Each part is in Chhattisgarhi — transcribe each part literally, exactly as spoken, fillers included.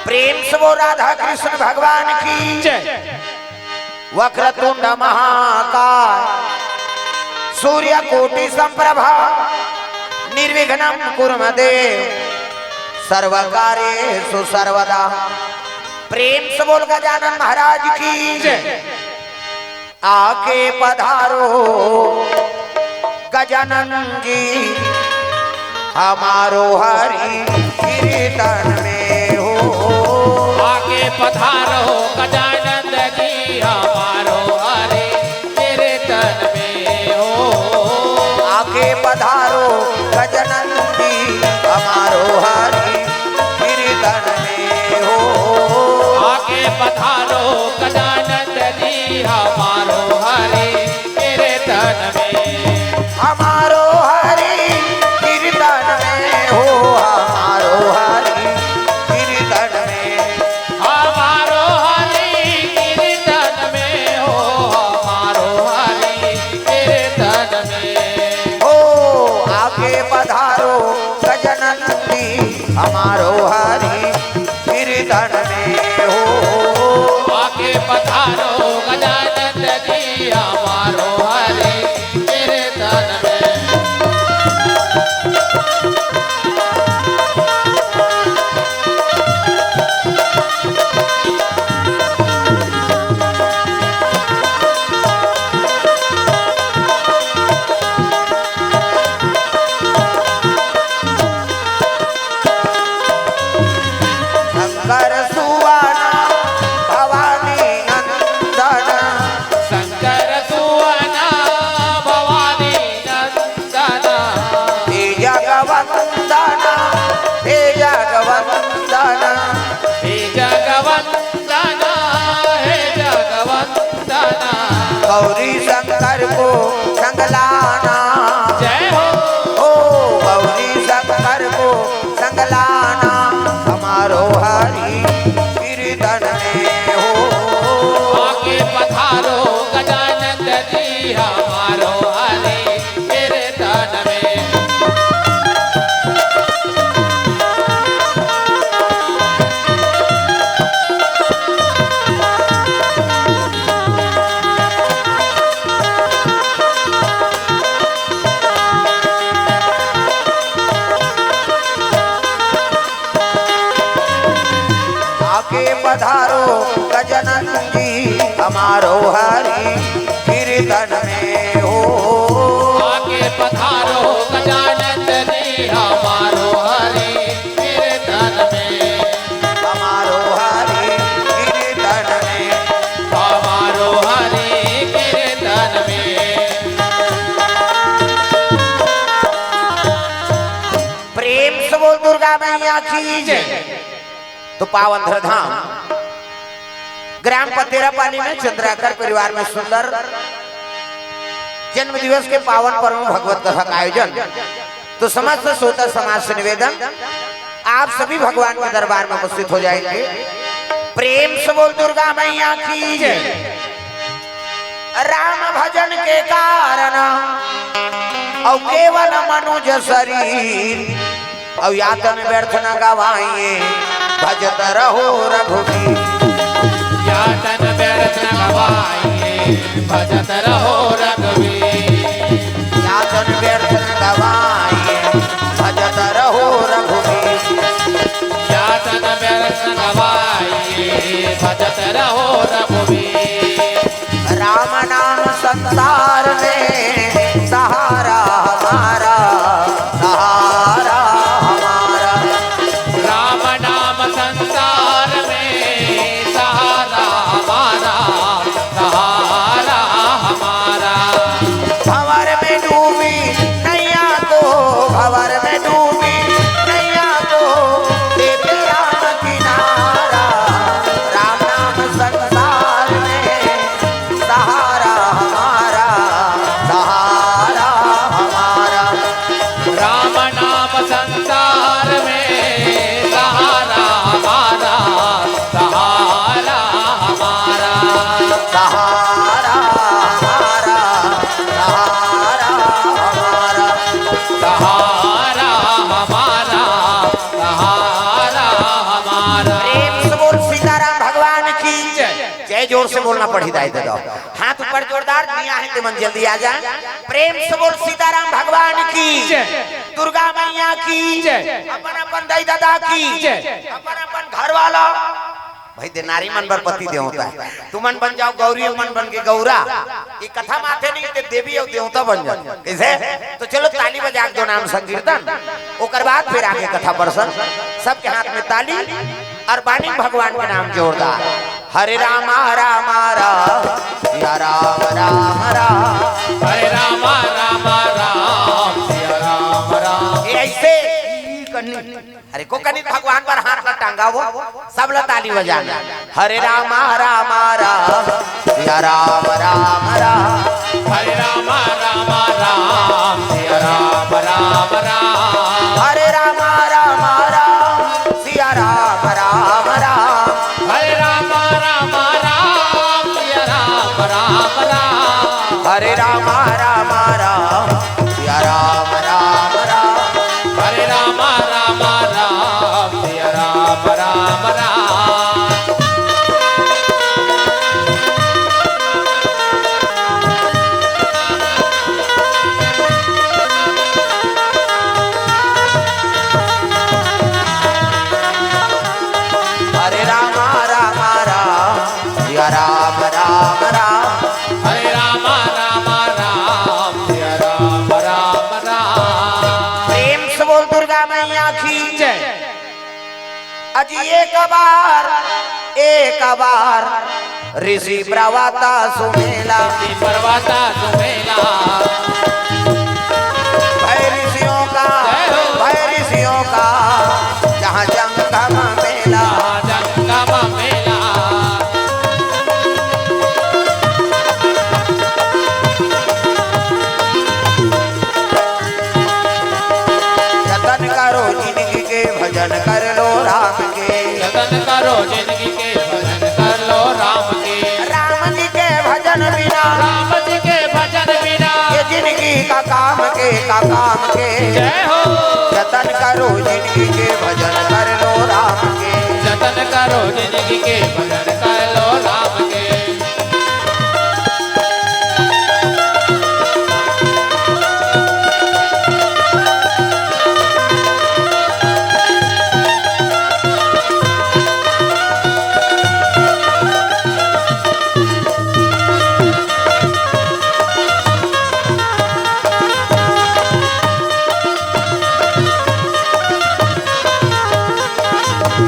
प्रेम से बोल राधा कृष्ण भगवान की। जय। वक्रतुंड महाकाय सूर्य कोटि संप्रभा निर्विघ्नं कुरु मे देव सर्व कार्येषु सर्वदा। प्रेम से बोल गजानन महाराज की। जय। आके पधारो गजानन जी, हमारो हरि कीर्तन में हो। आके पधारो गजानन जी, हमारो हरि कीर्तन में हो। आके पधारो गजानन जी, हमारो हरि कीर्तन में हो। आके पधारो गजानन जी, हमारो हरि कीर्तन में। हमारो हरि कीर्तन में हो, हमारो हरि कीर्तन में। हमारो हरि कीर्तन में हो, हमारो हरि कीर्तन में। हो, आके पधारो गजानन जी, हमारो हरि कीर्तन में हो। आके पधारो गजानन जी, हमारो हरि कीर्तन में। शंकर सुवन भवानी नंदन। शंकर सुवन भवानी नंदन। हे जगवंदन, हे जगवंदन। हे जगवंदन, हे जगवंदन। गौरी शंकर को संग लाना। जय हो। ओ गौरी शंकर को संग लाना, हमारो हरि कीर्तन में हो। आके पधारो गजानन जी, हमारो हरि कीर्तन में। आके पधारो गजानन जी, हमारो हरि कीर्तन में हो। आके पधारो गजानन जी, हमारो हरि कीर्तन में। हमारो हरि कीर्तन में। हमारो हरि कीर्तन में। प्रेम से बोल दुर्गा मैया की जय। तो पावन धरधाम ग्राम पतेरा पानी में चंद्राकर परिवार में सुंदर जन्म दिवस के पावन पर्व में भगवत कथा का आयोजन। तो समस्त श्रोता समाज से निवेदन, आप सभी भगवान के दरबार में उपस्थित हो जाएंगे। प्रेम से बोल दुर्गा मैया की जय। राम भजन के कारण अउ केवल मनुज शरीर, अउ या तन व्यर्थ न गवाइए, भजत रहो रघुबीर। या तन व्यर्थ न गवाइए, भजत रहो रघुबीर। या तन व्यर्थ न गवाइए, भजत रहो रघुबीर। या तन व्यर्थ न गवाइए, भजत रहो रघुबीर। राम नाम संसार में सहारा हमारा, सहारा हमारा। राम नाम संसार में सहारा हमारा, सहारा हमारा। भंवर में डूबी नैया को, भंवर में डूबी नैया को, देते राम किनारा। राम नाम संसार में सहारा हमारा, ए, जोर से बोलना पड़ही दाई ददा। हाथ ऊपर जोरदार, जिहां हे ते मन जल्दी आ जा। प्रेम से बोल सीताराम भगवान की, जय। दुर्गा मैया की, जय। अपन अपन दाई ददा की, जय। अपन अपन घर वाला। भाई दे नारी मन बर पति देवता हे। तुमन बन जाव गौरी, मन बन के गौरा। ये कथा माथे नहीं ते देवी अउ देवता बन जाव। कइसे? तो चलो ताली बजा के दो नाम संकीर्तन, ओकर बाद फिर आगे कथा प्रसंग। सबके हाथ में ताली अउ बानी भगवान के नाम जोरदार। हरे रामा रामा राम, सिया राम राम राम। हरे रामा रामा राम, सिया राम राम। ये ऐसे अरे को कनी भगवान पर हाथ ला टांगा वो, सब ला ताली बजाना। हरे रामा रामा राम, सिया राम राम राम। हरे रामा रामा राम, सिया राम राम राम। हरे रामा रामा राम, सिया राम राम राम। हरे रामा रामा राम, सिया राम राम राम। हरे रामा रामा राम, सिया राम राम राम। हरे रामा रामा राम, सिया राम राम राम। हरे रामा रामा राम, सिया राम राम राम। हरे रामा रामा राम, सिया राम राम राम। प्रेम से बोल दुर्गा मैया की जय। अजी एक बार, एक बार ऋषि प्रवता सुमेला। ऋषि प्रवता सुमेला। भय ऋषियों का, जय हो। भय ऋषियों का जहाँ जंगम मेला। जहाँ जंगम मेला। जतन करो जिनगी के, भजन कर लो राम के। जतन करो जिनगी के, भजन कर लो राम के। राम जी के भजन बिना, राम जी के भजन बिना, ये जिनगी का काम के, का काम के। जय हो। जतन करो जिनगी के, भजन कर लो राम के। जतन करो जिनगी के, भजन कर लो राम के।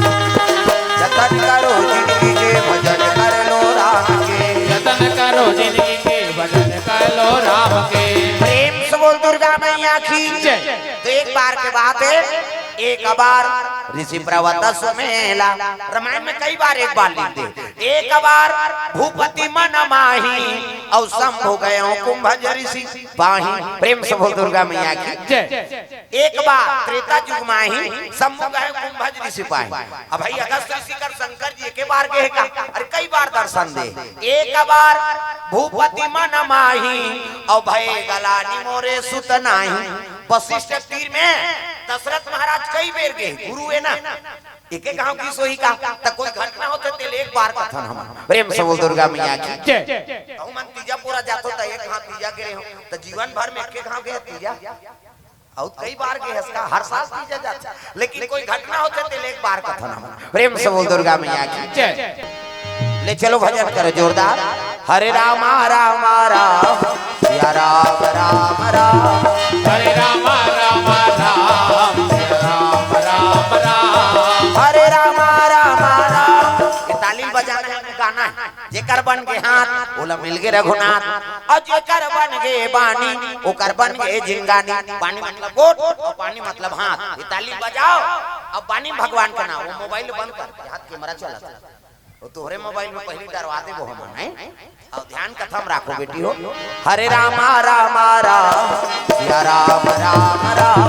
जतन करो जिनगी के, भजन कर लो राम के। जतन करो जिनगी के, भजन कर लो राम के। प्रेम से बोल दुर्गा मैया की जय। तो एक बार के बात हे, एक बार ऋषि प्रवत सुमेला। रामायण में कई बार एक बार लिख दे। एक बार भूपति मन माही, अउ शंभु गयो कुंभज ऋषि पाही। प्रेम से बोल दुर्गा मैया की जय। एक बार त्रेता युग माही, शंभु गयो कुंभज ऋषि पाही। अब भाई अगस्त ऋषि कर शंकर जी एके बार गे हे का? अरे कई बार दर्शन दे। एक बार भूपति मन माही, अउ भय गलानी मोरे सुत नाही। वशिष्ठ तीर में दशरथ महाराज कई बेर गे, गुरु हे ना। एके घांव गिस होही का? त कोई घटना होथे तेला एक बार कथन हम। प्रेम से बोल दुर्गा मैया की जय। कहूं मन तीजा पूरा जाथो त एक घांव तीजा गे रेहो, त जीवन भर में एके घांव गे तीजा। अउ कई बार गे हस का? हर साल तीजा जाथे, लेकिन कोई घटना होथे तेला एक बार कथन हम। प्रेम से बोल दुर्गा मैया की जय। ले चलो भजन करो जोरदार। हरे रामा रामा राम, सिया राम राम राम। हरे रामा रामा राम, सिया राम राम राम। हरे रामा रामा राम। ये ताली बजाना हे, गाना हे। जेकर बन गे हाथ, ओला मिल गे रघुनाथ। अउ जेकर बन गे बानी, ओकर बन गे जिंगानी। बानी मतलब गोठ, अउ पानी मतलब हाथ। ये ताली बजाव, अब बानी भगवान के नाम। वो मोबाइल बंद कर, हाथ कैमरा चलत हे। वो तोहरे मोबाइल में पहिली डरवा देबो हमन, हैं? अउ ध्यान कथा म राखो बेटी हो। हरे रामा रामा राम, सिया राम राम राम।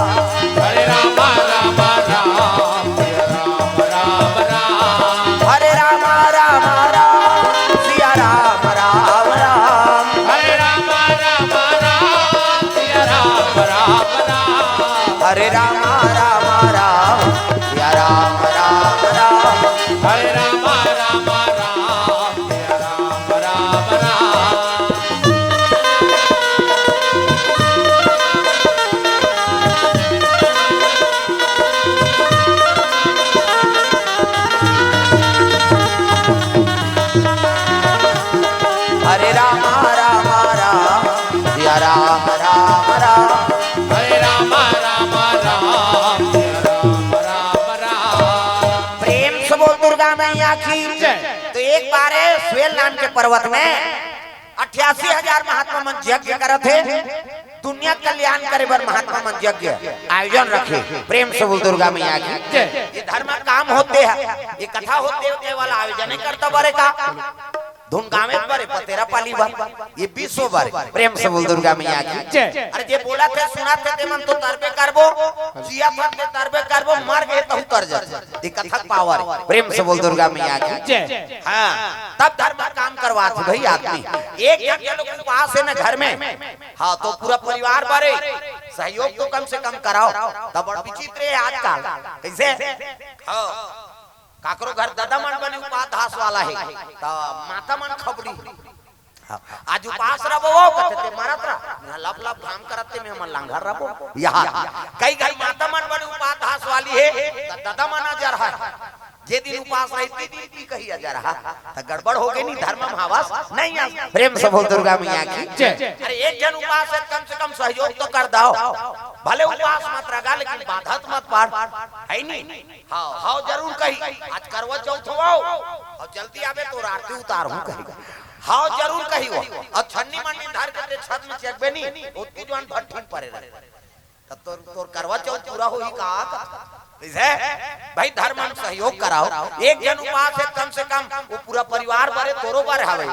हरे रामा रामा राम, सिया राम राम राम। हरे रामा रामा राम, सिया राम राम राम। हरे रामा रामा राम, सिया राम राम राम। हरे रामा रामा राम, सिया राम राम राम। हरे रामा रामा राम, सिया राम दुर्गा मैया की। जय। तो एक बार हे स्वेल नाम के पर्वत में अठासी हजार महात्मा मन यज्ञ करत हे, दुनिया कल्याण करे बर महात्मा मन यज्ञ आयोजन रखे। प्रेम से बोल दुर्गा मैया की। जय। ये धर्म काम होथे, ये कथा होथे, ये वाला आयोजन ही करता बरे का। धुन गावे बरे पतेरा पाली बर, ये विश्व बर। प्रेम से बोल दुर्गा मैया की। जय। अरे जे बोलथे सुनथे ते मन तो तरबे करबो, जियत हे ते तरबे करबो, मर गे तहू तर जाथे। ये कथा के पावर। प्रेम से बोल दुर्गा मैया की। जय। हाँ, तब धर्म काम करवाथे भाई आदमी। एक झन के लोग उपास हे ना घर में, हाँ, तो पूरा परिवार बरे, सहयोग तो कम से कम कराओ। तब बड़ विचित्र हे आजकल। कैसे? हाँ, काकरो घर ददा मन बने उपास वाला हे, त माता मन खबड़ी। हाँ, आज उपास रबो वो, कथे ते मरत रह, यहाँ लप लप घाम करत ते में हमन लंगर रबो। यहाँ कई घर माता मन बने उपास वाली हे, त ददा मन अजर हे। जे दिन उपास रही, ते दिन भी कही अजर हा, त गड़बड़ हो गे नी, धर्म में हवस नहीं आ। प्रेम से बोल दुर्गा मैया की। जय। अरे एक झन उपास हे, कम से कम सहयोग तो कर दव, भले उपास मत रगा, लेकिन बाधा तो मत पाड़, हे नी? हाँ, हाँ जरूर कही, आज करवा चौथ हो, अउ जल्दी आबे तो आरती उतारहूँ कही, हाँ जरूर कही वो। अउ छन्नी मन्नी धर के ते छत में चघबे नी, ओतकी जुवान भट्ठी में परे रहे। त तोर, तोर करवा चौथ पूरा होही का? कइसे? भाई धर्म में सहयोग कराओ। एक झन उपास हे, कम से कम वो पूरा परिवार बरे, तोरो बर हवे,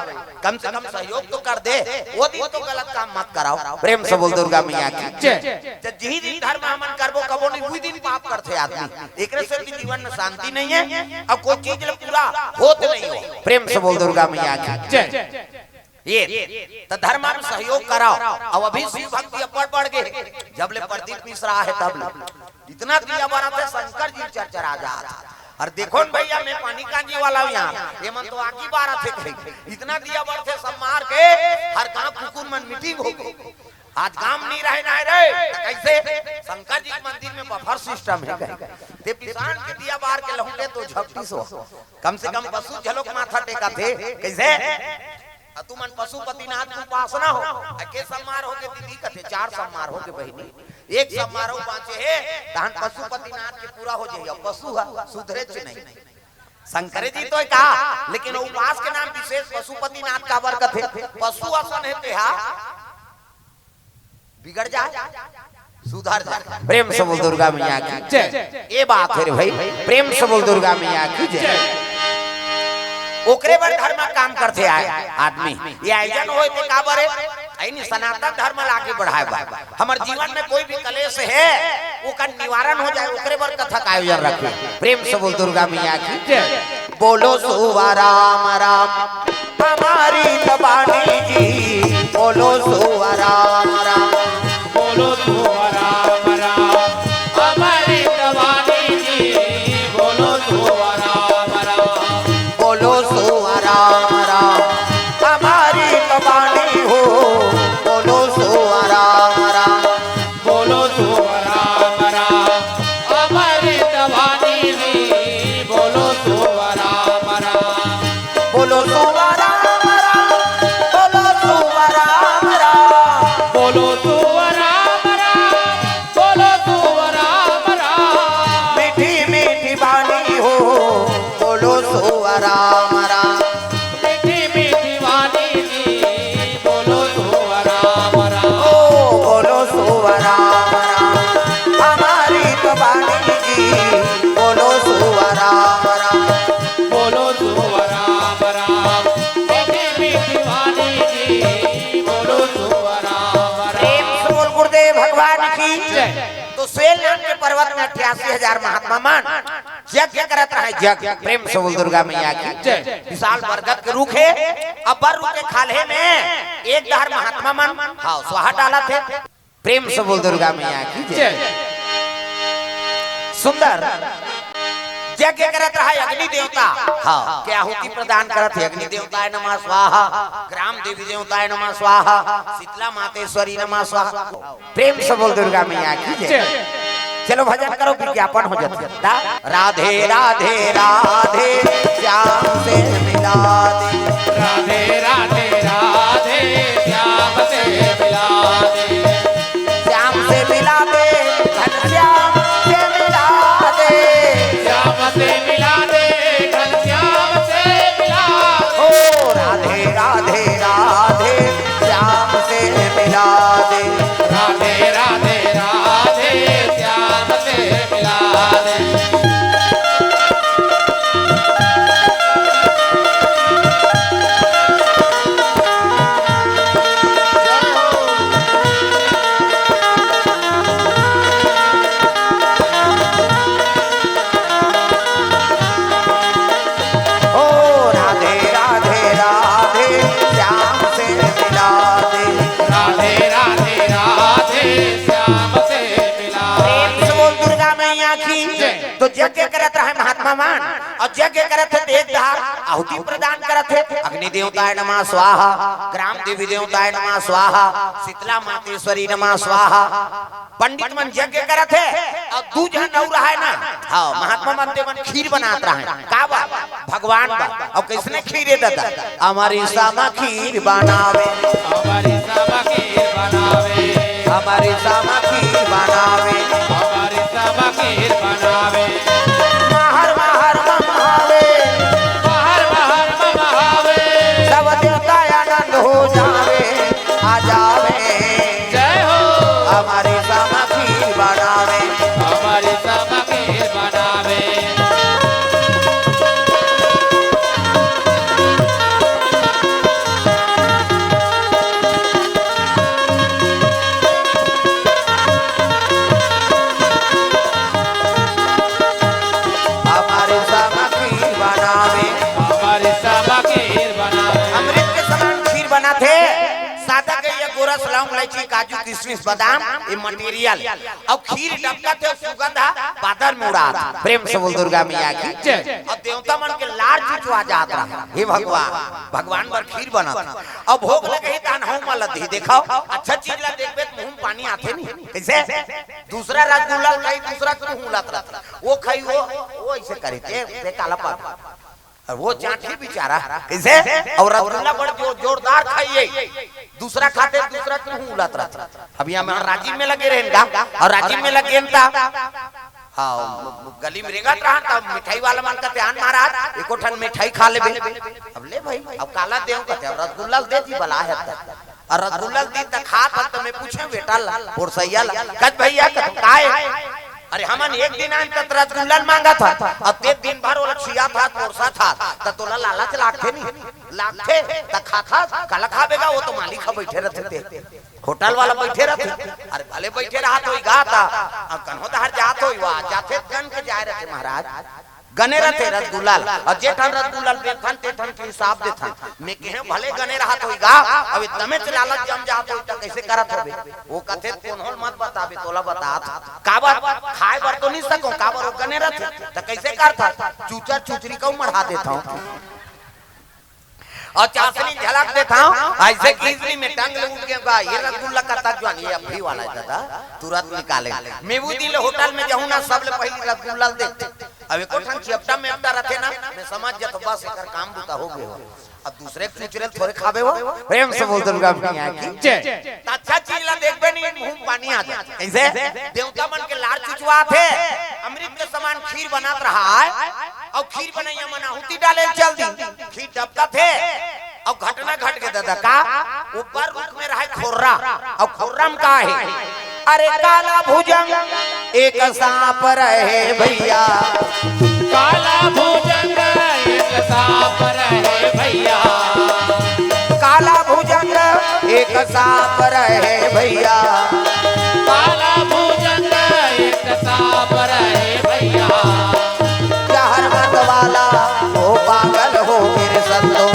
कम से कम सहयोग तो कर दे। वो दिन तो गलत काम मत कराओ। प्रेम से बोल दुर्गा मैया की। जय। त जिही दिन धर्म हमन करबो, कबो नहीं, उही दिन पाप करथे आदमी। एकरे से भी जीवन में शांति नहीं हे, अउ कोई चीज ल पूरा होत नहीं हो। प्रेम से बोल दुर्गा मैया की। जय। ये त धर्म में सहयोग कराओ। अब अभी शिव भक्ति अब्बड़ बढ़ गे, जब ले प्रदीप मिश्रा हे तब ले इतना दिया बरत हे, शंकर जी चरचरा जात हे। अउ देखो न भैया, मैं पानी कांजी वाला हूँ यहाँ, ये मन तो आगी बारत हे कहीं, इतना दिया बरत हे, सब मार के हर गांव कुकुर मन मीटिंग हो गे। आज गांव नहीं रहे ना रहे, त कइसे? शंकर जी के मंदिर में बफर सिस्टम हे कहीं, ते पिसान के दिया बार के लहुटे तो झपटी सो, कम से कम पशु झलोक माथा टेकथे। कइसे? अ तुमन पशुपतिनाथ के उपासना हो, अ के सम्मार हो गे दीदी? कथे चार सम्मार हो गे बहिनी, एक सम्मार अउ बाँचे हे, तहन पशुपतिनाथ के पूरा हो जाही। अब पशु ह सुधरेच नहीं। शंकर जी तो का, लेकिन उपास के नाम विशेष पशुपतिनाथ काबर कथे? पशु असन हे तेहा बिगड़ जाए, सुधर जाए। प्रेम से बोल दुर्गा मैया की। जय। ये बात हे रे भाई, प्रेम से बोल दुर्गा मैया की। जय। ओकरे बर धर्म काम करथे आय आदमी। ये आयोजन होय ते काबर हे? अइनी सनातन धर्म ला आगे बढ़ाए बर, हमर जीवन में कोई भी कलेश हे, ओकर निवारण हो जाए, ओकरे बर कथा का आयोजन रखे। प्रेम से बोल दुर्गा मैया की। जय। बोलो सुवा राम राम, हमारी तबानी जी, बोलो सुवा राम राम। बोलो सुवा राम राम, हमारी तबानी जी, बोलो सुवा राम राम। बोलो सुवा राम राम, हमारी तबानी हो, बोलो सुवा राम राम। बोलो सुवा राम राम, हमारी तबानी जी, बोलो सुवा राम राम। बोलो सुवा राम राम, बोलो सुवा राम राम। बोलो सुवा राम राम, बोलो सुवा राम राम। मीठी मीठी बानी हो, बोलो सुवा राम राम। मीठी मीठी बानी जी, बोलो सुवा राम राम। ओ बोलो सुवा राम राम, हमारी तबानी जी, बोलो सुवा राम राम। बोलो सुवा राम राम, मीठी मीठी बानी जी, बोलो सुवा राम राम। प्रेम से बोल गुरुदेव भगवान की। जय। तो स्वेल नाम के पर्वत में अठासी हजार महात्मा मन यज्ञ करत रहे, यज्ञ। प्रेम से बोल दुर्गा मैया की। जय। विशाल बरगद के रुख हे, अब्बड़ रुख के खाल्हे में एक डहर महात्मा मन, हाँ, स्वाहा डालत हे। प्रेम से बोल दुर्गा मैया की। जय। जय। सुंदर यज्ञ करत रहे अग्नि देवता, हाँ, के आहुति प्रदान करत हे, अग्नि देवताय नमः स्वाहा, ग्राम देवी देवताय नमः स्वाहा, शीतला मातेश्वरी नमः स्वाहा। प्रेम से बोल दुर्गा मैया की। जय। जय। चलो भजन करो, विज्ञापन हो जाता। राधे राधे राधे, श्याम से मिला दे। राधे राधे राधे, श्याम से मिला दे। श्याम से मिला दे, घनश्याम से मिला दे। श्याम से मिला दे, भगवान, अउ यज्ञ करत हे, देख दहा आहुति प्रदान करत हे, अग्नि देवताय नमः स्वाहा, ग्राम देवी देवताय नमः स्वाहा, शीतला मातेश्वरी नमः स्वाहा। पंडित मन यज्ञ करत हे, अउ दू झन अउ रहय ना, हाँ, महात्मा मन ते मन खीर बनात रहय। का बर? भगवान बर। अउ कइसने खीर हे ददा? अमरी समा खीर बनावे। अमरी समा खीर बनावे। अमरी समा खीर बनावे। अमरी समा खीर बनावे। महर महर मम हावे। महर महर मम हावे। सब देवता आनंद हो जावे, आ जावे। जय हो। अमरी समा खीर बनावे। अमरी समा खीर बनावे। अमरी समा खीर बनावे। अमरी समा खीर बनावे। अमृत के समान खीर बनाथे। सादा गइया, गोरस, लौंग, इलायची, काजू, किशमिश, बादाम, ये material। अउ खीर डबकत हे, सुगंध ह बादर में उड़ात। प्रेम से बोल दुर्गा मैया की जय। अउ देवता मन के लार चुचवा जात रहा, हे भगवान, भगवान बर खीर बनत। अउ भोग लगही तहन हूँ मल दी। देखव, अच्छा चीज ला देखबे त मुंह में पानी आथे नहीं। कइसे? दूसरा रसगुल्ला खाही, दूसरा के मुंह उलत रहा, वो खाही, वो, वो अइसे करे, ते, ते काला पाबे। अउ वो चांटी बिचारा, कइसे? अउ रसगुल्ला बड़ जोर, जोरदार खाही, दूसरा खाथे, दूसरा के मुंह उलत रहा। अभी हम राजिम मेला गे रहेन गा, अउ राजिम मेला गेन ता, हाँ, गली में रेंगत रहा, त मिठाई वाला मन कथे, "आन महाराज, एको ठन मिठाई खा लेबे।" अब ले भाई, अब काला देव कथे, अब रसगुल्ला दे दी, बला हे त। अउ रसगुल्ला दी त खात हन, त मैं पूछेंव बेटा ला, पोरसइया ला, कथे भइया, कथे काय? अरे हमन एक दिन आन त रसगुल्ला मांगत हन, अउ ते दिन भर ओला खियात हस, पोरसत हस, त तोला लालच लागथे नहीं? लागथे, त खात हस, काला खाबे गा, वो तो मालिक ह बइठे रथे ते। होटल वाला बइठे रथे, अरे भले बइठे रहत होही गा, त, अउ कन्हो डहर जात होही, वा जाथे गन के जाय रथे महाराज। गने रथे रसगुल्ला ल, अउ जे ठन रसगुल्ला ल बेचथन, ते ठन के हिसाब देथन। मैं कहेंव भले गने रहत होही गा, अब एकदमेच लालच जम जात होही त कइसे करत होबे? वो कथे, "कोन्हो ल मत बताबे, तोला बतात हंव।" काबर? खाय बर तो नइ सकंव, काबर वो गने रथे, त कइसे करथस? चूचर चूचरी कऊ मढ़ा देथंव। अउ चासनी झलक देथंव, अइसे खींचनी में टंग ले उठ गेंव गा, ये रसगुल्ला कतक जुवार, ये अभी वाला हे दादा, तुरंत निकाले। मैं वो दिन ले होटल में जाहूं ना, सबले पहिली रसगुल्ला ल देखथंव। अब एको ठन चिपटा मेपटा रथे ना, मैं समझ जाथंव, बस एकर काम बुता हो गे हो। अब दूसरे के चुचरे ल थोरे खाबे हो। प्रेम से बोल दुर्गा मैया की जय। त अच्छा चीज ला देखबे नहीं, मुंह में पानी आ जाय। कइसे? देवता मन के लार चुचवाथे, अमृत के समान खीर बनत रहय, अउ खीर बनइया मन आहुति डाले ल चल दिस। खीर डबकत हे, अउ घटना घट गे दादा का, ऊपर रुख में रहय खोर्रा, अउ खोर्रा में का हे? अरे काला भुजंग एक सांप रहे भइया। काला भुजंग एक सांप रहे भइया। काला भुजंग एक सांप रहे भइया। काला भुजंग एक सांप रहे भइया। जहर मत वाला वो पागल हो गे रे संतो।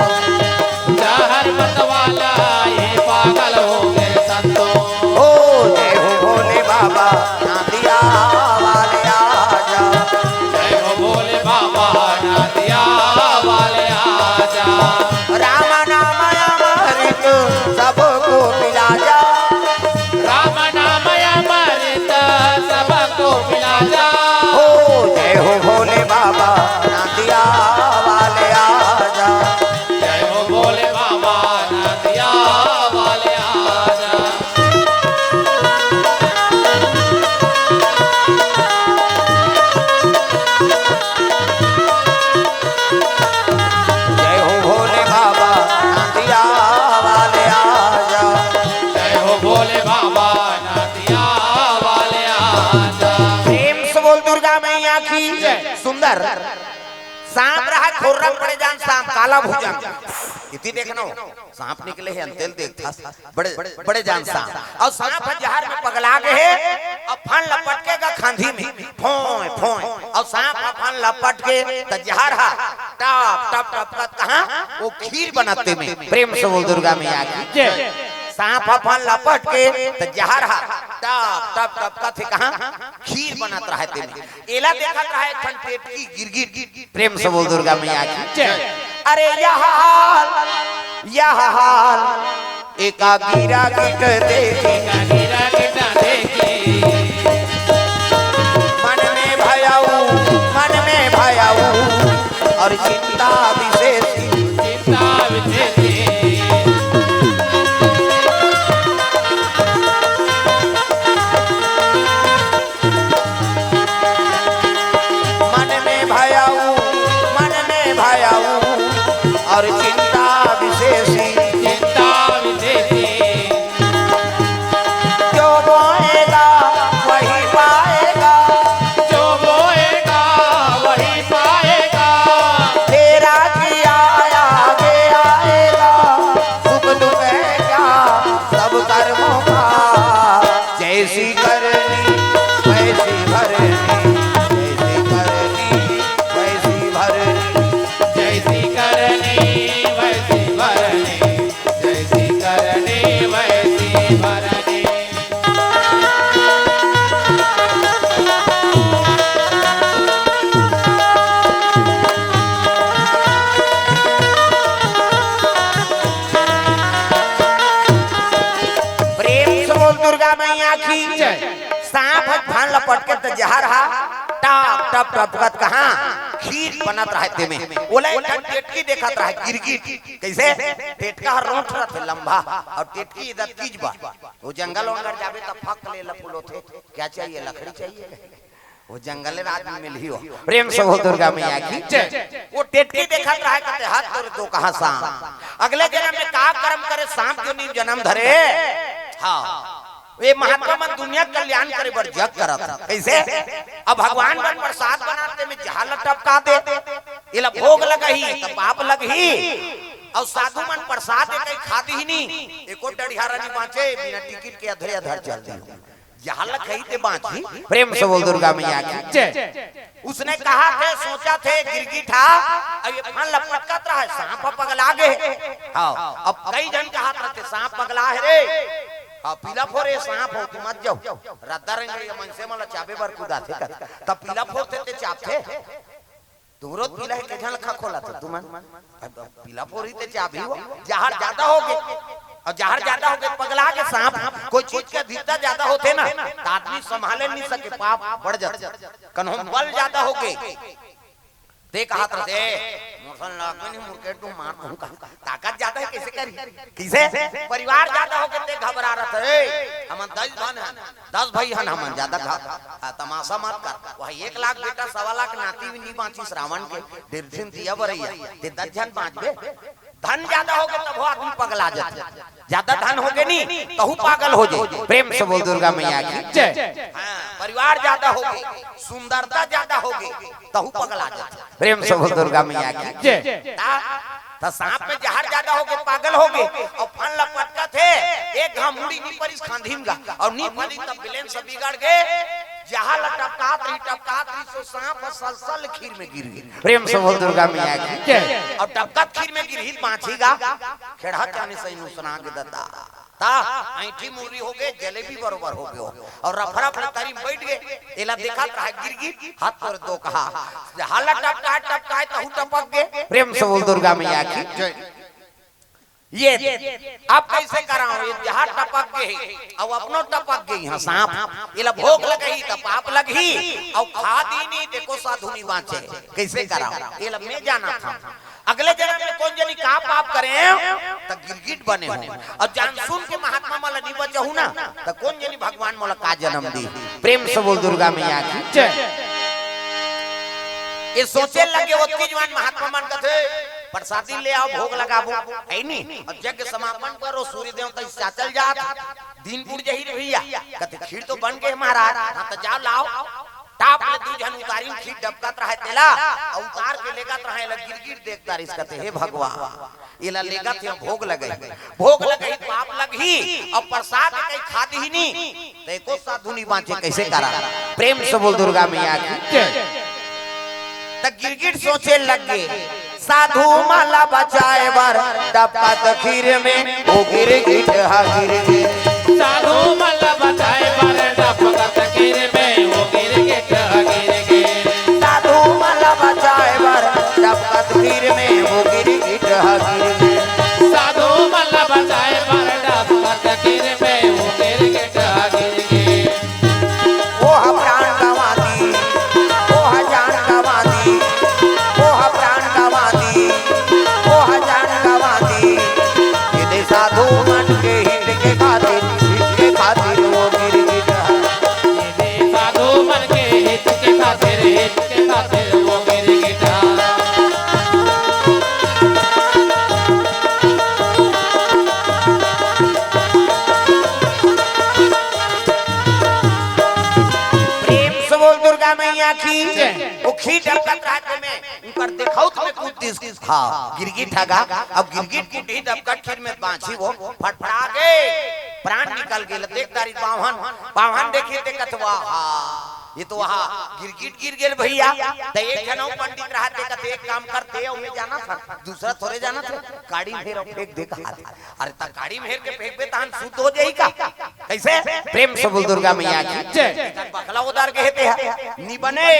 जहर मत वाला ये पागल हो गे रे संतो। ओ जय हो भोले बाबा, नांदिया वाले आजा। जय हो भोले बाबा, नांदिया वाले आजा। राम नाम अमृत सबको पिला जा। राम नाम अमृत सबको पिला जा। ओ जय हो भोले बाबा, नांदिया वाले आजा। जय हो भोले बाबा, नांदिया वाले आजा। जय हो भोले बाबा, नांदिया वाले आजा। जय हो भोले बाबा, नांदिया वाले आजा। प्रेम से बोल दुर्गा मैया की जय। सुंदर। सांप रहय खोर्रा में बड़े जान सांप, काला भुजंग। इति देखना हो, सांप निकले हे, अंते ल देखथस, बड़े, बड़े जान सांप। अउ सांप ह जहर में पगला गे हे, अउ फन लपट के गा खंधी में, फोंय, फोंय। अउ सांप ह फन लपट के, त जहर ह टप, टप, टप, टप, कहाँ? वो खीर बनत हे में। प्रेम से बोल दुर्गा मैया की जय। सांप ह फन लपट के त जहर ह टप टप टपकत हे, कहाँ? खीर बनत रहय तेमे। एला देखत रहय एक ठन टेटकी गिरगिट। प्रेम से बोल दुर्गा मैया की जय। अरे यह हाल, यह हाल एका गिरगिट देखे। एका गिरगिट देखे। मन में भयऊ, मन में भयऊ और चिंता विशेष। चिंता विशेष। मन में भयऊ, मन में भयऊ और चिंता विशेषी। चिंता विशेषी। जो बोएगा वही पाएगा। जो बोएगा वही पाएगा। तेरा किया आगे आएगा। सुख दुख है क्या सब कर्मों का। जैसी करनी वैसी भरनी। जैसी करनी वैसी भरनी। जैसी करनी वैसी भरनी। जैसी करनी वैसी भरनी। प्रेम से बोल दुर्गा मैया की जय। सांप ह फन लपट के त जहर हा टप टप टपकत कहाँ? खीर बनत रहय तेमे। ओला एक ठन टेटकी देखत रहय गिरगिट। कइसे? टेटका ह रोंठ रथे लंबा अउ टेटकी एदे तीज बा। वो जंगल वंगल जाबे त फक ले लपुलोथे। क्या चाहिए? लकड़ी चाहिए। वो जंगल राज में मिलही हो। प्रेम से बोल दुर्गा मैया की जय। वो टेटकी देखत रहय कथे, "हत तोरे दोकहा सांप। अगले जनम में का करम करे सांप जोनी जनम धरे।" हाँ, ये महात्मा मन दुनिया के कल्याण करे बर जग करत हे। कइसे? अब भगवान मन प्रसाद बनाथे तेमे जहर ल टपका दे, एला भोग लगही त पाप लगही। अउ साधु मन प्रसाद कहीं खा दिही नी, एको डढ़ियारा नी बांचे, बिना टिकट के अधरे अधर चल दिही। जहर ल खही ते बांचही। प्रेम से बोल दुर्गा मैया की जय। उसने कहा थे, सोचा थे, गिरगिट हा, अब ये फन लपटकत रहय, सांप ह पगला गे। हाँ, अब कई जन कहत रहथे, "सांप पगला हे रे।" हाँ, पीला फोरे सांप हो, तुम मत जाओ। रद्दा रंग ये मनसे मन ल चाबे बर कुदाथे कथे। तब पीला फोरथे ते चाबथे। तुम रोज पीला हे, के झन ल खखोलत हो तुमन? अब पीला फोरी ते चाबही हो, जहर जादा होगे। अउ जहर जादा होगे, पगला गे सांप। कोई चीज के अधिकता जादा होथे ना, त आदमी संभाले नहीं सके, पाप बढ़ जाथे। कन्हो बल जादा होगे। ते कहत रहथे, "मोर सन लागबे नहीं, मुरकेट दूं, मार दूं का।" ताकत जादा हे, कइसे करी? कइसे? परिवार जादा होगे ते घबरा रथे। हमन दस झन हन, दस भाई हन हमन, जादा घ-, आ, तमाशा मत कर। वह एक लाख बेटा, सवा लाख नाती भी नहीं बांचिस रावण के, डेढ़ दिन दिया बरैया, ते दस झन बांचबे। धन जादा होगे तभो आदमी पगला जाथे। जादा धन होगे नी, तहू पागल हो जाए। प्रेम से बोल दुर्गा मैया की जय। हाँ, परिवार जादा होगे, सुंदरता जादा होगे, तहू पगला जाथे। प्रेम से बोल दुर्गा मैया की जय। ता, त सांप में जहर जादा होगे, पागल होगे, अउ फन लपटकत हे, एक घांव मुड़ी नी परिस खांधी म गा, अउ नी परिस त बिलेन से बिगड़ गे, जहर ल टपकात रही, टपकात रही, सो सांप ह सलसल खीर में गिर गे। प्रेम से बोल दुर्गा मैया की जय। अउ टपकत खीर में गिरही त बांचही गा, खेड़हा चानी सही नुसना गे ददा। ता ऐंठी मुरी होगे, जलेबी बरोबर होगे हो। अउ रफरफ ल तरी म बइठ गे। एला देखत रहय गिरगिट, हत तोरे दोकहा। जहर ल टपकाय, टपकाय, तहू टपक गे। प्रेम से बोल दुर्गा मैया की जय। ये अब कइसे करांव? ये जहर टपक गे हे, अउ अपनो टपक गे हे सांप। एला भोग लगही त पाप लगही, अउ खा दीन त एको साधु नी बांचे। कइसे करांव? एला मैं जानत हंव। अगले जनम में कोन जनी का पाप करे हंव, त गिरगिट बने हंव। अउ जान सुन के महात्मा मन ल नी बचाहूं ना, त कोन जनी भगवान मोला का जनम दिही। प्रेम से बोल दुर्गा मैया की जय। ये सोचे लगे, ओतकी जुवार महात्मा मन कथे, "प्रसादी ले आओ, भोग लगाबो, हे नी? अब यज्ञ समापन करो, सूर्य देवता इस चाचल जात, दिन बुड़ जही रे भइया।" कथे, "खीर तो बन गे महाराज।" "हाँ, त जाओ लाओ।" टाप ले दू झन उतारिन, खीर डबकत रहय तेला, अउ उतार के लेगत रहय, एला गिरगिट देखत रहिस, कथे, "हे भगवान, एला लेगत हे, भोग लगही, भोग लगही, पाप लगही, अउ प्रसाद कहीं खा दिही नी, त एको साधु नी बांचे, कइसे करांव?" प्रेम से बोल दुर्गा मैया की जय। त गिरगिट सोचे लग गे, साधु मन ला बचाए बर डबकत खीर में ओ गिरगिट ह गिर गे। साधु मन ला बचाए बर डबकत खीर में ओ गिरगिट ह गिर गे। साधु मन ला बचाए बर डबकत खीर में ओ गिरगिट ह गिर गे। साधु मन ला बचाए बर डबकत खीर में ओ गिरगिट ह गिर गे। ओह प्राण गंवा दी, ओह जान गंवा दी, ओह प्राण गंवा दी, ओह जान गंवा दी। ये दे साधु मन के हित के खातिर, हित के खातिर ओ गिरगिट ह। ये दे साधु मन के हित के खातिर, हित के खातिर ओ गिरगिट ह। प्रेम से बोल दुर्गा मैया की जय। वो खीर डबकत रहत में उनकर देखौत में कूद दिस। हाँ, गिरगिट हगा। अब गिरगिट कूदही डबकत खीर में बाँची वो फटफड़ा गे, प्राण निकल गे। देख दारी बाम्हन, बाम्हन देखी ते कथवा, हाँ, ये तो वहाँ गिरगिट गिर गेल भैया। त एक झन अउ पंडित रहत ते कथे, एक काम करते, ओमे जाना था, दूसरा थोरे जाना था, काड़ी में फेर फेंक दे कहा था। अरे त काड़ी में हेर के फेंकबे तहन शुद्ध हो जाही का? कैसे? प्रेम से बोल दुर्गा मैया की जय। बखला उदार के हेते है। नी बने,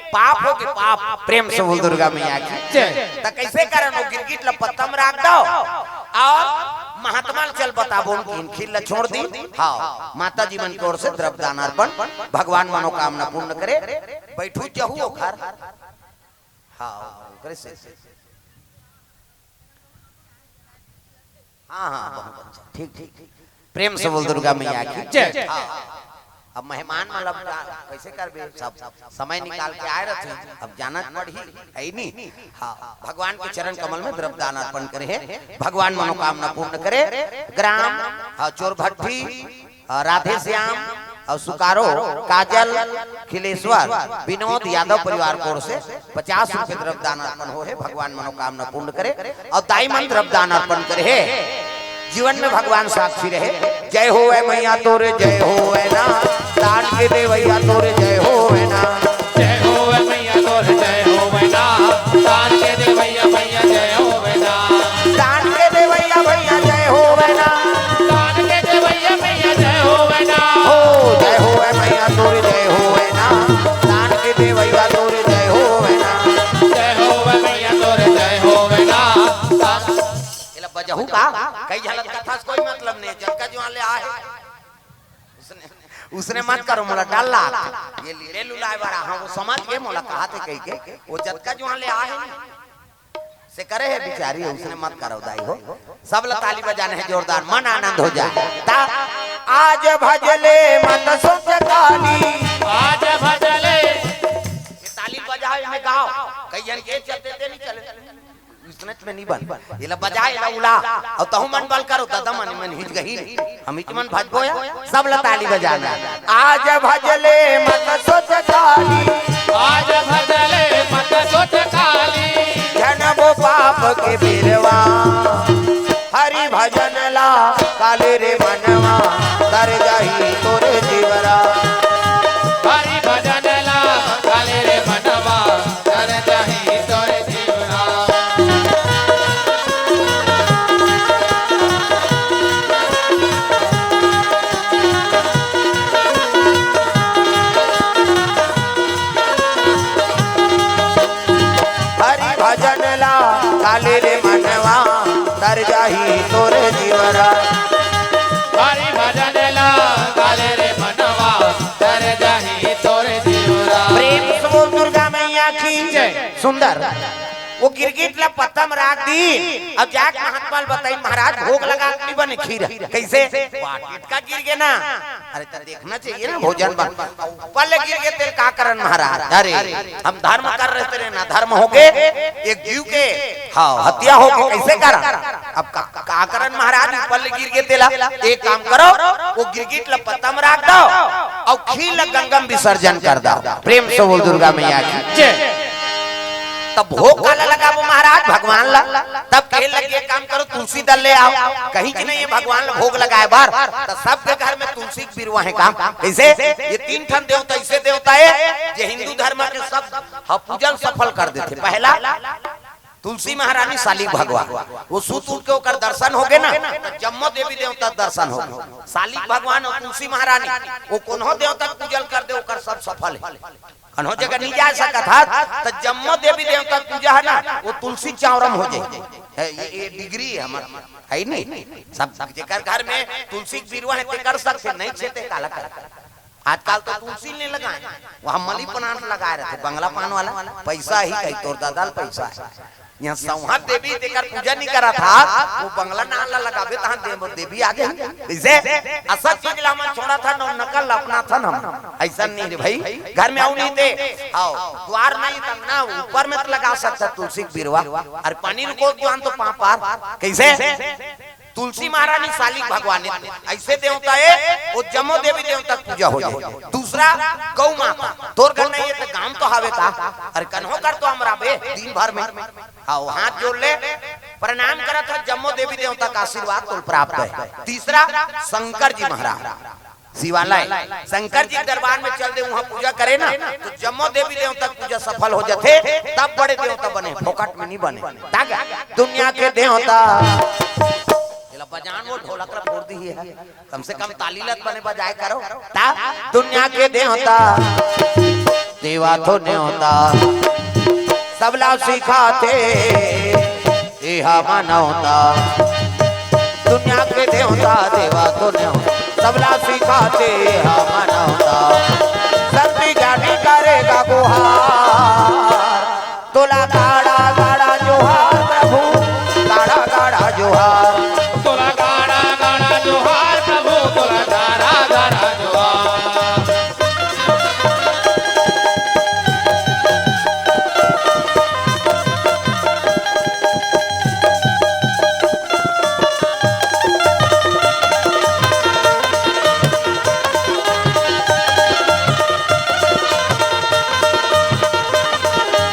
पाप हो के पाप। प्रेम से बोल दुर्गा मैया की जय। त कैसे करन हो? गिरगिट ल पत्ता में राख दो और महात्मा ल चल बताबो, उनकी खीर ल छोड़ दी। हाँ, माता जी मन की ओर से द्रव्य दान अर्पण, भगवान मनोकामना पूर्ण करे। बैठू जहू ओखर। हाँ, ओकरे से। हाँ, हाँ, बहुत अच्छा। ठीक, ठीक, ठीक। प्रेम से बोल दुर्गा मैया की जय। हाँ। अब मेहमान मतलब का, कैसे करबे? सब समय निकाल के आए रहते हैं, अब जाना पड़ही, है ही नहीं। हाँ, भगवान के चरण कमल में द्रव्य दान अर्पण करे है, भगवान मनोकामना पूर्ण करे। ग्राम, हाँ, चोरभट्टी, अ, राधे श्याम अउ सुकारो, काजल, खिलेश्वर, विनोद यादव परिवार की ओर से पचास रुपये द्रव्य दान अर्पण हो हे। भगवान मनोकामना पूर्ण करे। अउ दाई मन द्रव्य दान अर्पण करे हे। जीवन में भगवान साक्षी रहे। जय होवै मैया तोरे, जय होवै ना, दान के देवैया तोरे, जय होवै ना। जय होवै मैया तोरे, जय होवै ना, दान के देवैया मैया जय होवै ना। दान के देवैया भैया जय होवै ना। दान के देवैया मैया जय होवै ना। हो, जय होवै मैया तोरे जय होवै ना। दान के देवैया तोरे जय होवै ना। जय होवै मैया तोरे जय होवै ना। दान एला बजहू का? कई झलक कथा से कोई मतलब नहीं, जतका जुआर ले आहे। उसने, उसने मत करो, मोला डर लागथे। ये लीले लुलाए वाला, हाँ, वो समझ गए, मोला कहा थे कही के, वो जतका जुआर ले आहे ना, से करे है बिचारी, उसने मत करो दाई हो। सब ला ताली बजाना है जोरदार, मन आनंद हो जाए। ता आज भजले मत सोच काली। आज भजले। ये ताली बजाओ, इनमें गाओ। कई जन के चलते ते नहीं चले। इसने में नहीं बन। ये ला बजा, ये ला उला। और तहु मन बल करो, दादा मन, मन हिच गही। हम इच मन भजबो या, सब ला ताली बजाना। आज भजले मत सोच काली। आज भजले मत सोच काली। जनबो पाप के बिरवा। हरि भजन ला काले रे मनवा, तर जाही तोरे जीवरा। हरि भजन ला काले रे मनवा, तर जाही तोरे जीवरा। हरि भजन ला काले रे मनवा, तर जाही तोर जीवरा। हरि भजन ला काले रे मनवा, तर जाही तोर जीवरा। प्रेम से बोल दुर्गा मैया की जय। सुंदर। वो गिरगिट ला पत्ता में राख दी। अब जाके महात्मा ल बताई, महाराज भोग लगा के नहीं बने खीर। कैसे? वाह, टटका गिर गए ना। अरे तो देखना चाहिए ना भोजन बन। ऊपर ले गिर गए तेल का करन महाराज? अरे हम धर्म कर रहे तेरे ना धर्म हो गए। एक जीव के, हाँ, हत्या हो गए, कैसे करन? अब का, का करन महाराज? ऊपर ले गिर गए तेला। एक काम करो, वो गिरगिट ला पत्ता में राख दो और खीर ला गंगा में विसर्जन कर दो। प्रेम से बोल दुर्गा मैया की जय। तब भोग काला लगाबो महाराज भगवान ला? तब कहे लगे, "एक काम करो, तुलसी दल ले आओ।" कहीं कि नहीं, ये भगवान ला भोग लगाए बार, तो सबके घर में तुलसी के बिरवा है काम। कैसे? ये तीन ठन देवता, ऐसे देवता है जे हिंदू धर्म के सब ह पूजन सफल कर देते। पहला तुलसी महारानी सालिक भगवान, वो सुत उठ के ओकर दर्शन होगे ना, त जम्मो देवी देवता दर्शन होगे। सालिक भगवान अउ तुलसी महारानी, वो कोनो देवता के पूजल कर दे, ओकर सब सफल हे। कन्हो जगह नहीं जा सकत हस, त जम्मो देवी देवता के पूजा हे ना, वो तुलसी चावरम हो जाए। ये, ये डिग्री हे हमर, हे नहीं? सब जेकर घर में तुलसी के बिरवा हे, ते कर सकथे, नहीं छे ते काला कर। आजकल तो तुलसी नहीं लगाए, वहाँ मनी प्लांट लगाए रहिथे, बंगला पान वाला। पैसा ही कही, तोर ददा ल पैसा हे। यहाँ सौंहा देवी तेकर पूजा नहीं करत हस, वो बंगला नान ला लगाबे, तहाँ देव, देवी आ जाही। कइसे? असल चीज ला हमन छोड़त हन अउ नकल ला अपनाथन हम। अइसन नहीं रे भाई, घर में अउ नहीं ते, हव, द्वार नहीं, त अंगना ऊपर में तो लगा सकत हस तुलसी के बिरवा। अउ पानी रुको, दुआन तो पाँव पार। कइसे? तुलसी महारानी सालिक भगवान हे, अइसे देवता हे, वो जम्मो देवी देवता के पूजा हो जाए। दूसरा, गौ माता, तोर घर नहीं हे त गांव तो हवे का? अरे कन्हो कर तो अमराबे दिन भर में। हव, हाथ जोड़ ले, प्रणाम करत हस, जम्मो देवी देवता के आशीर्वाद तोला प्राप्त हे। तीसरा, शंकर जी महाराज, शिवालय, शंकर जी के दरबार में चल दे, वहाँ पूजा करे ना, त जम्मो देवी देवता के पूजा सफल हो जाथे। तब बड़े देवता बने, फोकट में नहीं बने। तागा दुनिया के देवता, एला बजान वो ढोलक ला फोड़ दिही हे, कम से कम ताली ला त बने बजाए करो। ता दुनिया के देवता, देवा तो नेवता, सबला सिखाथे, एहा मानवता। दुनिया के देवता, देवा तो नेवता, सबला सिखाथे, एहा मानवता। शक्ति ज्ञानी करेगा गुहार, तोला गाड़ा गाड़ा जोहार प्रभु, गाड़ा गाड़ा जोहार। तोला गाड़ा गाड़ा जोहार प्रभु, तोला गाड़ा गाड़ा जोहार।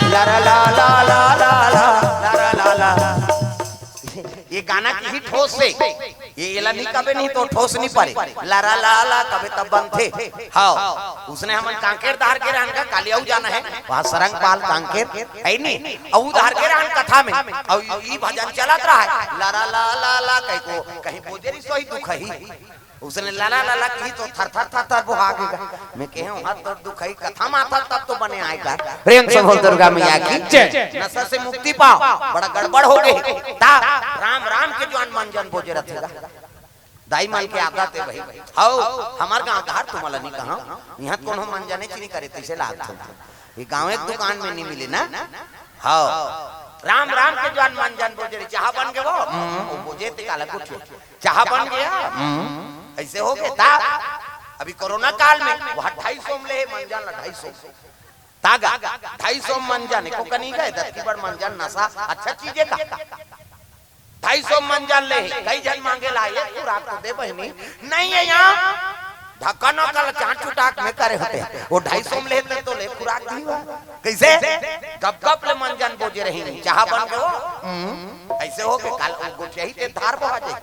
लारा ला ला ला ला ला, लारा ला ला। ये गाना के ही ठोस हे, ये एला नहीं कबे नहीं तो ठोस नहीं परे। लारा ला ला कबे तब बनथे। हव, उसने हमन कांकेर धार के रहन का, काली अउ जाना हे, वहाँ सरंगपाल कांकेर हे नहीं, अउ धार के रहन कथा में, अउ ई भजन चलत रहा हे, लारा ला ला ला कहि को, कहीं बोजे रहिस होही दुखही। उसने लाला लाला कही तो थर थर थर थर बोहा के गा। मैं कहे हूँ, "हाथ तोर दुखई कथा माथा तब तो बने आए का।" प्रेम से बोल दुर्गा मैया की जय। नशा से मुक्ति पाओ, बड़ा गड़बड़ हो गए। ता राम राम के जुआन मंजन बोजे रथे गा। दाई मन के आदत हे भाई। हव, हमर गांव धार तुमला नहीं कहा, यहाँ कोनो मंजने चीनी करे तैसे लागत हो। ये गांव एक दुकान में नहीं मिले ना। हव, राम राम के जुआन मंजन बोजे रहे, चाहा बन गए वो, हम्म, वो बोजे ते काला कुछ। चाहा बन गया। हम्म। अइसे हो गए ता। अभी कोरोना काल में वो ढाई सौ में ले हे मंजन ला, ढाई सौ। तागा, ढाई सौ मंजन, एको कनी गए, दस की बार मंजन नशा, अच्छा चीज हे का? ढाई सौ मंजन ले हे, कई झन मांगे ला, एक खुराक तो दे बहिनी, नहीं हे यहाँ। ढक्कन ओकर चाट चुटाक में करे होते, वो ढाई सौ में ले हे तो ले खुराक दी हुआ। कइसे? गप गप ले मंजन बोजे रही, चाहा बन गए वो। हम्म। अइसे हो गए, काल वो गोठियाही ते धार बोहा जाए।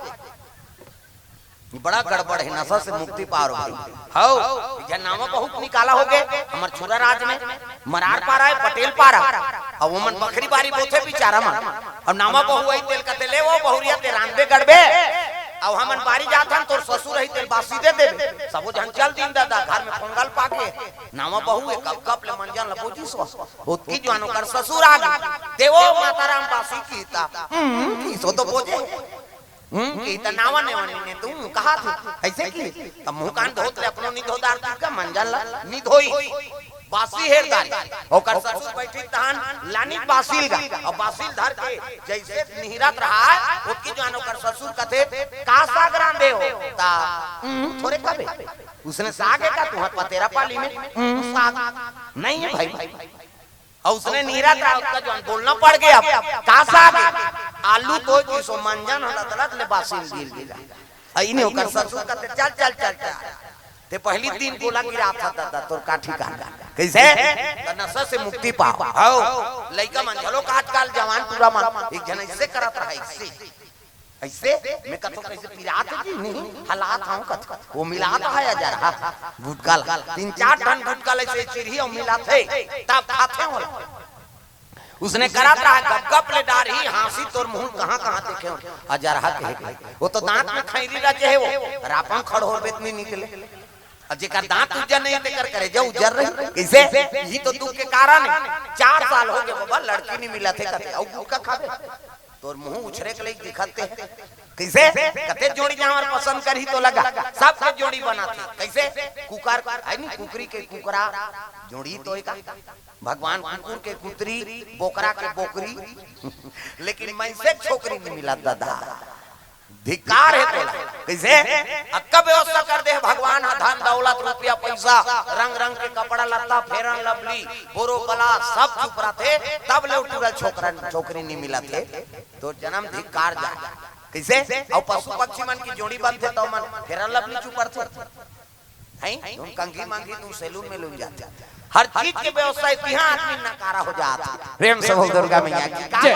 ये बड़ा गड़बड़ हे, नशा से मुक्ति पाओ भाई। हव, ये नावा बहू के निकाला हो गए, हमर छुरा राज में, मरार पारा हे, पटेल पारा। अब वो मन बखरी बारी बोथे बिचारा मन। अब नावा बहू आई तेल कते ले, वो बहुरिया ते रांधबे गड़बे। अब हमन बारी जाथन, तोर ससुर आई तेल बासी दे देबे। सबो झन चल दिन दादा, घर में पोंगल पाके। नावा बहू हे, कप कप ले मंजन ल बोजिस वो। ओतकी जुआन ओकर ससुर आ गए। देवो माता राम बासी की ता। हम्म, की सो तो बोजे। हम्म, की त नावा नेवा नी ने तू कहा थी, अइसे की? त मुंह कान धोत ले, अपनो नी धोदार तू का मंजन ला नी धोई। बासी हेरदारी। ओकर ससुर बैठी तहन लानी बासिल गा, अउ बासिल धर के जइसे निहिरत रहा, ओतकी जुआन ओकर ससुर कथे, "का साग रांधे हो?" ता, "हम्म, थोरे कबे।" उसने साग हे का तुहर पतेरा पाली में? हम्म, साग नहीं हे भाई। अउ उसने निहिरत रहा, ओतका जुआन बोलना पड़ गया, "का साग हे?" आलू तो जिसो मंजन हला तलत ले बासिल गिर गिरा। अइने ओकर ससुर कथे, "चल, चल, चल, चल। ते पहली दिन गोला गिरा था दादा, तोर का ठिकाना।" कइसे? त नशा से मुक्ति पाओ। हव, लइका मन घलो का आजकल जवान टूरा मन, एक झन अइसे करत रहा, अइसे। अइसे? मैं कथों कइसे पिरात हे जी? नहीं, हलात हूँ कथों। वो मिलात हे या जरा, गुटका ला। तीन चार ठन गुटका ले से चिरही अउ मिलात हे, तब खाथे वो। उसने करत रहा, गप गप ले डारही, हाँसी तोर मुँह कहाँ कहाँ देखे हो। अजरहा कहे के। वो तो दांत में खैरी रचे हे, वो रापन खड़होर बेत नहीं निकले। अब जेकर दांत उज्जर नहीं, तेकर करेजा उज्जर रही। कैसे? यही तो दुख के कारण है। चार साल हो गए बाबा, लड़की नहीं मिलत हे कथे, अउ गुटखा खाबे। तोर मुँह उछरे के लइक दिखत हे। कैसे? कते जोड़ी जावर पसंद करही तो लगा, सबके जोड़ी बनाथे। कैसे? कुकर, है नी, कुकरी के कुकरा, जोड़ी तो एका। भगवान कुकुर के कुतरी, बोकरा के बोकरी, लेकिन मइनसे छोकरी नहीं मिलत दादा। धिक्कार हे तोला। कैसे? अक्का व्यवस्था कर दे हे भगवान ह, धन दौलत रुपया पैसा, रंग रंग के कपड़ा लत्ता, फेरन लवली, बोरो पला, सब चुप रथे, तब ले टूरा छोकरन छोकरी नहीं मिलत हे। तो जन्म धिक्कार जाय। कैसे? अउ पशु पक्षी मन की जोड़ी बनथे तो मन फेरन लवली चुप रथे। हैं? तुम कंघी मांगी, तुम सैलून में लून जाते। हर चीज के व्यवस्था इतिहा आदमी नकारा हो जात। प्रेम से बोल दुर्गा मैया की। का जय।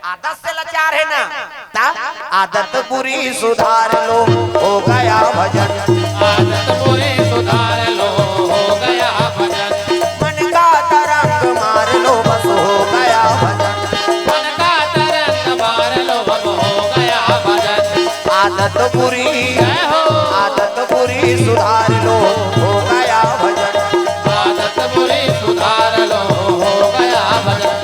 आदत से लाचार है ना, ता आदत बुरी सुधार लो, हो गया भजन। आदत बुरी सुधार लो, हो गया भजन। मन का तरंग मार लो, बस हो गया भजन। मन का तरंग मार लो, बस हो गया भजन। आदत बुरी, जय हो। आदत बुरी सुधार लो, हो गया भजन। आदत बुरी सुधार लो, हो गया भजन।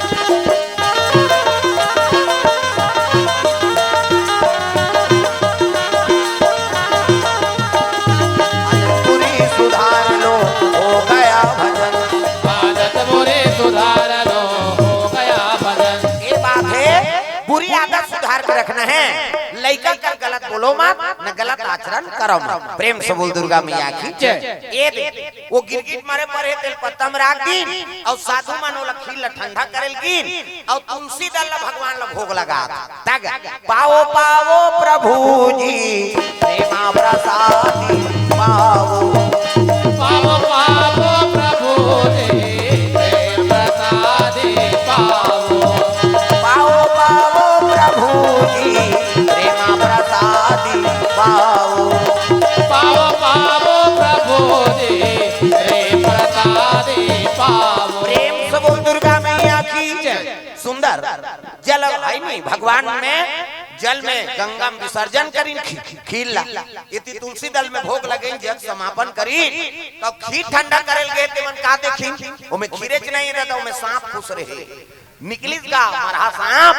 आदत बुरी सुधार लो, हो गया भजन। आदत बुरी सुधार लो, हो गया भजन। ये बात है, बुरी आदत सुधार के रखना है। लइका कर गलत बोलो मत, न गलत आचरण करो मत। प्रेम से बोल दुर्गा मैया की जय। ये दे, वो गिरगिट मरे परे तेल पत्ता में राख दीन, अउ साधु मन ओला खीर ला ठंडा करेल गिन, अउ तुलसी दल ला भगवान ला भोग लगा। तग पाओ पाओ प्रभु जी, प्रेमा प्रसादी पाओ। पाओ पाओ प्रभु जी, प्रेम प्रसादी पाओ। पाओ पाओ प्रभु जी, प्रेमा प्रसादी पाओ। पाओ पाओ प्रभु जी, प्रेम प्रसादी पाओ। प्रेम से बोल दुर्गा मैया की जय। सुंदर। जल है नहीं, भगवान में, जल में, गंगा में विसर्जन करीन खी-, खीर ला। इति तुलसी दल में भोग लगइन, जग समापन करीन। तब खीर ठंडा करेल गए, ते मन का देखिन? ओमे खीरेच नहीं रहता, ओमे सांप घुस रहे। निकलिस गा मरहा सांप।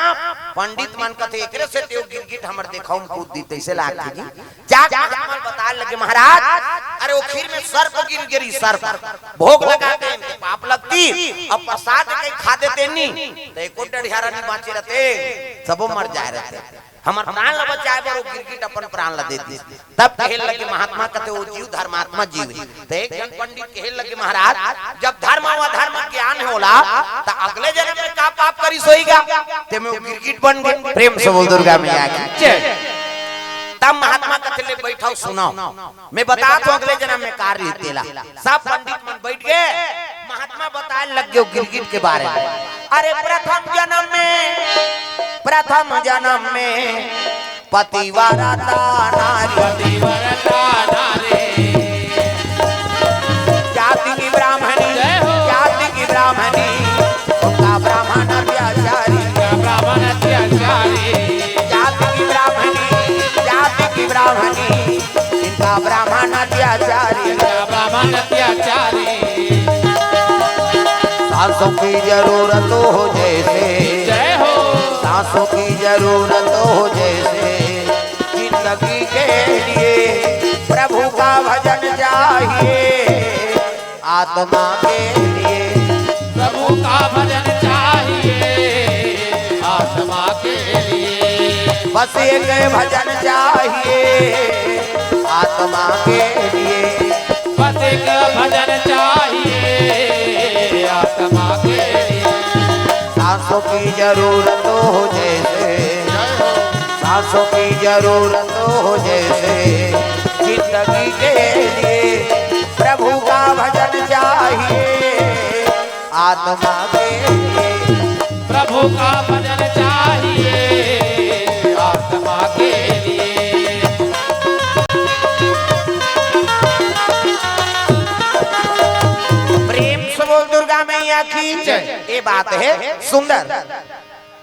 पंडित मन कथे, "एकरे से तेव गिरगिट हमर देखा में कूद दी, तैसे लागथे जी।" जाके महात्मा ल बताए लगे, "महाराज, अरे वो खीर में सर्प गिर गिरी, सर्प। भोग लगा दे, पाप लगती, अब प्रसाद के खा देते नी, तो एको डढ़ियारा नहीं बाँचे रहते, सबो मर जाए रहते। हमर प्राण ल बचाए बर वो गिरगिट अपन प्राण ल दे दी।" तब कहे लगे महात्मा, कथे, "वो जीव धर्मात्मा जीव है।" तो एक जन पंडित कहे लगे, "महाराज, जब धर्म अउ अधर्म ज्ञान होला, त अगले जन्म में का पाप करिस होइगा, ते में वो गिरगिट बन गए।" प्रेम से बोल दुर्गा मैया की जय। तब महात्मा कथे ले, "बैठो, सुनो, मैं बतात हूँ अगले जन्म में का रही तेला।" सब पंडित मन बैठ गए, महात्मा बताए लग गए गिरगिट के बारे में। अरे प्रथम जन्म में, प्रथम जन्म में पतिव्रता नारी। पतिव्रता नारी। जाति की ब्राह्मणी, जय हो। जाति की ब्राह्मणी, उनका ब्राह्मण अत्याचारी। उनका ब्राह्मण अत्याचारी। जाति की ब्राह्मणी, जाति की ब्राह्मणी, इनका ब्राह्मण अत्याचारी। इनका ब्राह्मण अत्याचारी। सासों की जरूरत हो जैसे, जय हो। सासों की जरूरत हो जैसे, जिंदगी के लिए प्रभु का भजन चाहिए, आत्मा के लिए। प्रभु का भजन चाहिए, आत्मा के लिए। बस एक भजन चाहिए, आत्मा के लिए। बस एक भजन चाहिए, आत्मा के लिए। सांसों की जरूरत हो जैसे, सांसों की जरूरत हो जैसे, जिंदगी के लिए प्रभु का भजन चाहिए, आत्मा के लिए। प्रभु का भजन चाहिए, आत्मा के लिए। प्रेम से बोल दुर्गा मैया की जय। ये बात है सुंदर।